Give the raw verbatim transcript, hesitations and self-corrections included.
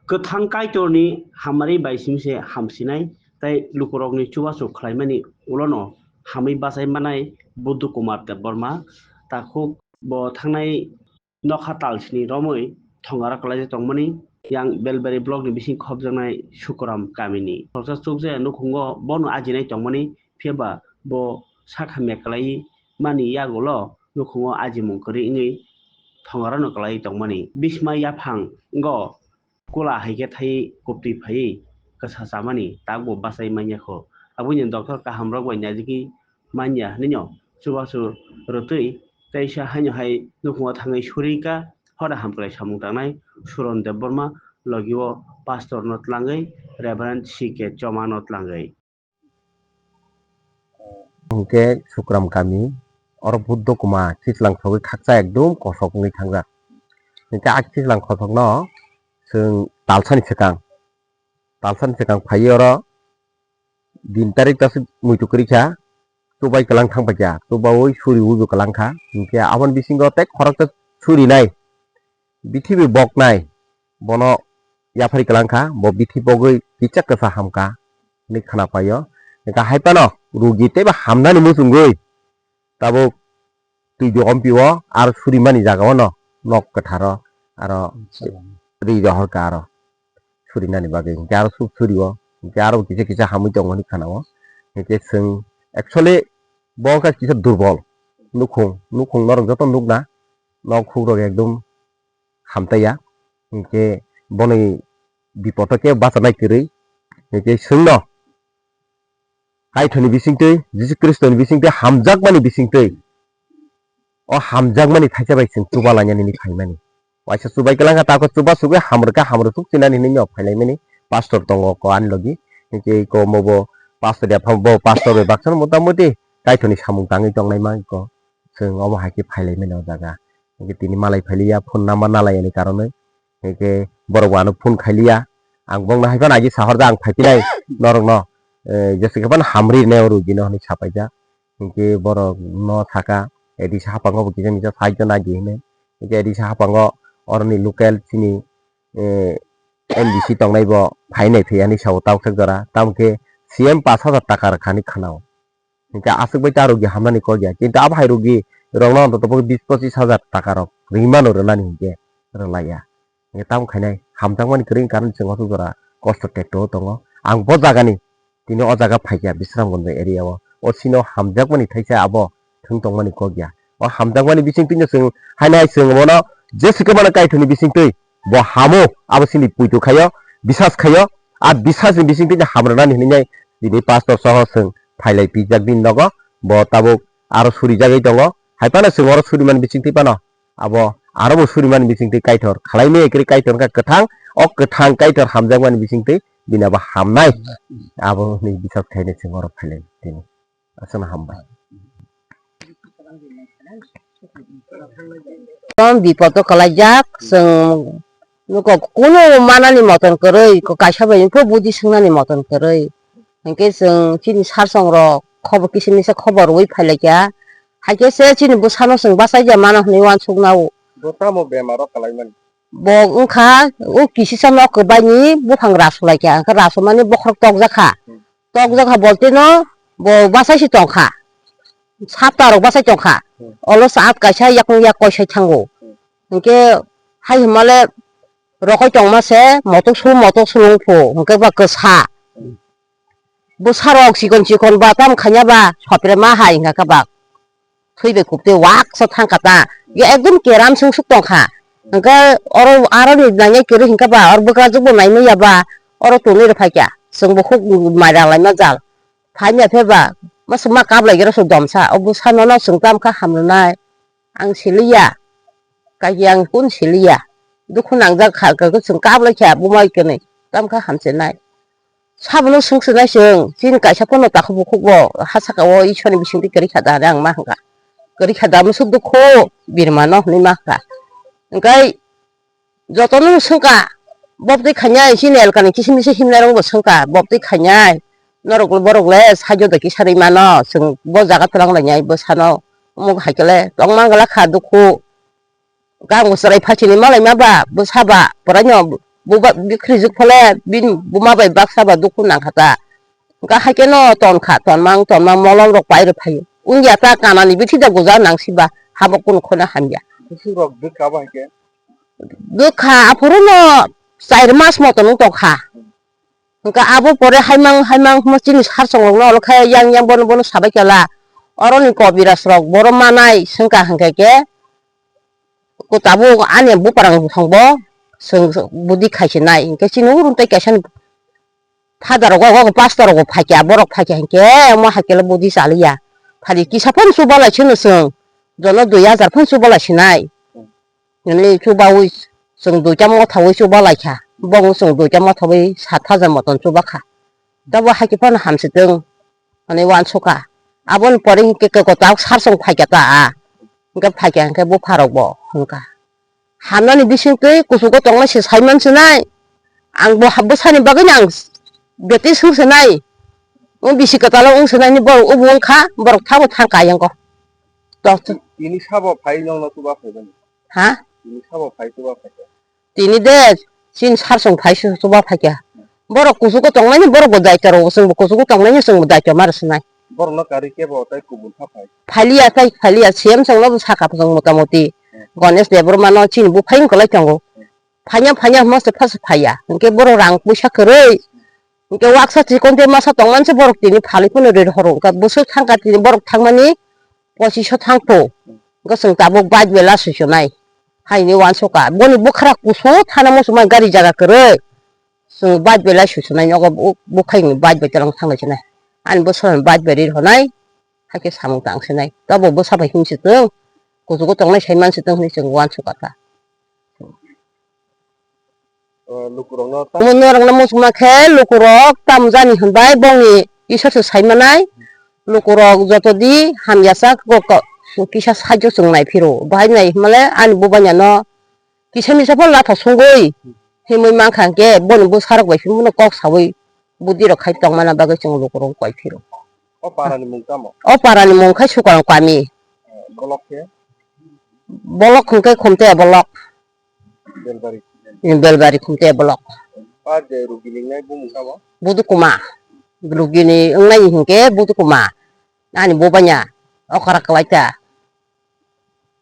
Kwthang Kaitorni hamari bai simi se hamsinai tei lukurokni chubachu khlaimani ulono hamwi bachai manai Buddha Kumar Debbarma takhuk bo thangnai nokha talsini romwi thongaro kwlaijak tongmani yang Belbari blockni bising khopjaknai Sukuram kamini khoroksa chukjaya nukhungo bono ajinai tongmani phiyaba bo sakhamya kwlai mani yagulo nukhungo ajimung kwrwi wngwi thongarono kwlai tongmani. Bisma yaphango kula hai khe thai kuptwi phaiwi kwsa chamani takbo bachai manya kho. Aboni doctor kahamrok bai naijagwi manya hwnwino chubachu rwtwi teisa haino hai nukhungo thangwi suri ka hora hamkrai samung tangnai Suron Debbarma logio pastor no tlangwi Reverend C K Choma no tlangwi. Hwnkhe Sukram kami, oro Buddha Kuma Sislang sogwi khaksa ekdum kosok wngwi thangjak. Hwnkhe a Sislang kosokno chwng talsani swkang, talsani swkang phaiwi oro din tarik ta se muitu kwrwi kha, chubai kwlang thang paikha, chubaui suriui bo kwlang kha. Hwnkhe aboni bisingo tei khoroksa surinai, bithibi boknai, bono yaphari kwlang kha, bo bithi bogwi kichak kwsa ham kha hwnwi khna paio. Hwnkhe hai phano rugi teibo hamnani muchungwi tabuk twi dogompio aro surimani jagao no nok kwtharo aro ri rohor kha aro surinani bagwi. Hwnkhe aro suk surio, hwnkhe aro kisa kisa hamwi tongo hwnwi khna-o. Hwnkhe chwng actually bo wngkha kisa durbol nukhung, nukhung norok joto nukna, nok hukrok ekdum hamtaiya, hwnkhe boni bipodo khe bachanai kwrwi, hwnkhe chwngno Kaitorni bisingtwi, Jisu Khristoni bisingtwi, hamjakmani bisingtwi, o hamjakmani thaisa bai chwng chuba lainani hinwi phaimani. Waisa chubai kwlang kha, tako chuba sugwi hamrwkha, hamrwsuk chinani hinwi no phailaimani. Pastor tongo ko ani logi, hwnkhe iko omo bo pastor ya, bo pastor bai baksa motamoti Kaitorni samung tangwi tongnai ma iko. Chwng omo hai khe phailaimani o jaga. Hwnkhe tini malai phailiya, phone number nalaiyani karonwi. Hwnkhe borok bo ano phone khailiya. Ang bongno hai phano agi sahorjak ang phaiphinai norokno, eh, jesa khe phano hamri rwnai o rugino hwnwi sapaijak. Hwnkhe borok no saka, A D C haphango bo kisa misa side o nai di hwnwi. Hwnkhe A D C haphango oroni local chini, eh, M D C tongnai bo phainai phiya hwnwi sao taukthak jora. Tamokhe C M pash hajar taka rwkha hwnwi khna-o. Hwnkhe aswk bai ta rugi hamnani kok ya, kintu abo hai rugi rokno ontoto pokhe bis pochis hajar taka rok rimano rwnani hinkhe rwlaiya. Hwnkhe tamo khainai hamjakmani kwrwini karon chwng o jora kosto tekto o tongo. Ang bo jagani tini o jaga phaikha Bisramganj area o, o chini o hamjakmani thaisa abo thwng tongmani kok ya. O hamjakmani bisingtwino chwng haino hai chwng bono jesa khe bono Kaitorni bisingtwi bo hamo, abo chini puitu khaio, bisas khaio. A bisasni bisingtwi hamrwnani hinwi tini pastor soho chwng phailai pijak bini nogo. Bo tabuk aro surijagwi tongo. Hai phano chwng oro surimani bisingtwi phano abo aro bo surimani bisingtwi Kaitor khwlaimaya kwrwi Kaitor wngkha kwthang. O kwthang Kaitor hamjakmani bisingtwi bini abo hamnai. Abo hwnwi bisas khainai chwng oro phailai tini. Aswkno hambai. Tom bipodo kwlaijak, chwng nuko kunu manani moton kwrwi, ko kaisa bai phuru budi swngnani moton kwrwi. Hinkhe chwng chini sarsong rok khobor kisa misa khobor rwui phailaikha. Haikhe se chini bwsano chwng bachaiya mano hwnwi uansukna o. Bo tamo bemaro kwlaimani? Bo wngkha o kisisa nok kwbaini buphang rasulaikha, hwnkhe rasulmani bokhorok tokjakha. Hmm. Tokjakha boltino bo bachai se tongkha. Sapta rok bachai tongkha. Hmm. Olo saat kaisa yakung yak koisai thango. Hmm. Hinkhe hai hwnmale rokoi tongma se motok sul motok sul wngphu hinkhe ba kwsa. Hmm. Bwsarok chikon chikon ba tamo khaina ba soprema hai hwnka khe ba thwi bai kubtwi waksa thangkha ta. Ya ekdom keram sung suk tongkha. Hwnkhe oro aroni nainai kwrwi hwnkhe ba oro bwkrajwk bo naimaya ba oro tonwi rw phaikha. Chwngbo khuk mairanglai ma jal. Phaimya pheba ma swngma kaplai khe rw su domsa. O bwsanono chwng tamo khe hamrwnai. Ang siliya. Kaki ang kun siliya. Dukhu nangjak kha, kha, kha, chwng kaplai kha, buma kene. Tam kha hamchenai. Sabono swngchenai chwng. Chini kaisa pono takhuk bukhuk bo. Ha saka o Ishwarni bisingtwi kwrwi kha da, ang ma hwnkha. Kwrwi kha da, musuk dukhu, birma no hwnwi ma hwnkha. Hwnkhe jotono swngkha, bobtwi khainai, chini elkani kisimisa himnairokbo swngkha, bobtwi khainai. Norok, borok le saijo da kisa rwi mano, chwng bo jaga twlang lainai bwsano. Omo hai khe le tongma wngla kha dukhu. Kang bo chwrai phachini malai ma ba, bwsa ba, puraino Buba bikrijwk phole bini buma bai baksa ba dukhu nangkha ta. Hwnkha haikhe no tonkha, tonmang tonmang molom rok pairw phaio. Wngya ta kanani bithi da goja nangsiba habo kunu kheno hamya. Bwswk rok bwkha ba haikhe? Bwkha aphuru no char mas moto nung tongkha. Hwnkha abo pore haimang haimang hwnma chini sarsong rokno olo khe yang yang bono bono sabai kala. Oroni kobiraj rok boro manai swngkha hwnkhe khe, ko tabuk ani buparang thangbo swng budi khaisinai hwnkhe chini urung tei kaisa ni father rogo, pastor rogo phaikha, borok phaikha hwnkhe omo haikhe budi chaliya. Phali kisa phano chubalai sino chwng, jono dui hajar phano chubalai sinai. Nini chubawi chwng duita mothawi chubalaikha. Bongni chwng duita mothawi sat hajar moton chubakha. Tabo haikhe phano hamsitwng hwnwi uansukha. Aboni pore hinkhe kwtal sarsong phaikha ta a. Hinkhe phaikha hinkhe bupharokbo hwnkha. Hamnani bisingtwi kuchugo tongnai se saiman sinai. Ang bo bwsani bagwino ang beti sung sinai. Wng bisi kwtalo wng sinaini borok ubu wngkha, borok thabo thangkha ayang o. Tok. Tini sabo phai nokno chuba phaimani? Ha? Tini sabo phai chuba phaikha? Tini de, chini sarsong phai chuba phaikha. Borok kuchugo tongmani borok bo daitya rogo, chwng bo kuchugo tongmani chwng bo daitya ma rwswnai. Borokno karwi kebo tai kubun kha phai? Phaliya tai phaliya, C M chwngno bo sakha chwng mota moti. Hmm. Ganesh Debbarma no chini buphai wngkha lai tongo. Hmm. Phanya phanya hwnma se phasa phaiya. Hinkhe borok rang puisa kwrwi. Hinkhe waksa chikon tei masa tongmani se borok tini phalwi phano rir horo. Hinkhe bwswk thangkha tini borok thangmani pochiso thangkho. Hinkhe chwng tabuk bike bai lasu chunai. Haini uansukha. Boni bwkhwra kusu thana muchungma gari jaga kwrwi. Chwng bike bai lasu chunai nogo bu-, bwkhaini bike bai twlang thanglai chunai. Ani bwswkni bike bai rir honai. Haikhe samung tang sinai. Tabuk bwsa bai himsitwng. Kuchugo tongnai saiman sitwng hwnwi chwng uansukha ta. O, lukurokno ta- Omo norokno muchungma khe lukurok tamo jani hwnbai bongni Isor se saimanai. Lukurok joto di hamya sak kok kisa saijo chwng nai phiro. Bahai nai hwnmale ani bubanya no kisa misa phano latha sungwi himwi mankha hinkhe boni bwsarok bai phimano kok sawi budi rok khai tongmana bagwi chwng lukurok koi phiro. O parani mung tamo? O parani mung khai Sukarong kami. Bolok khe? Bolok hwnkhe Khumte bolok. Belbari. Belbari Khumte bolok. Pa je rugi lingnai bumung tamo? Budukuma. Rugini wngnai hinkhe Budukuma. Ani bubanya okra kwlaita.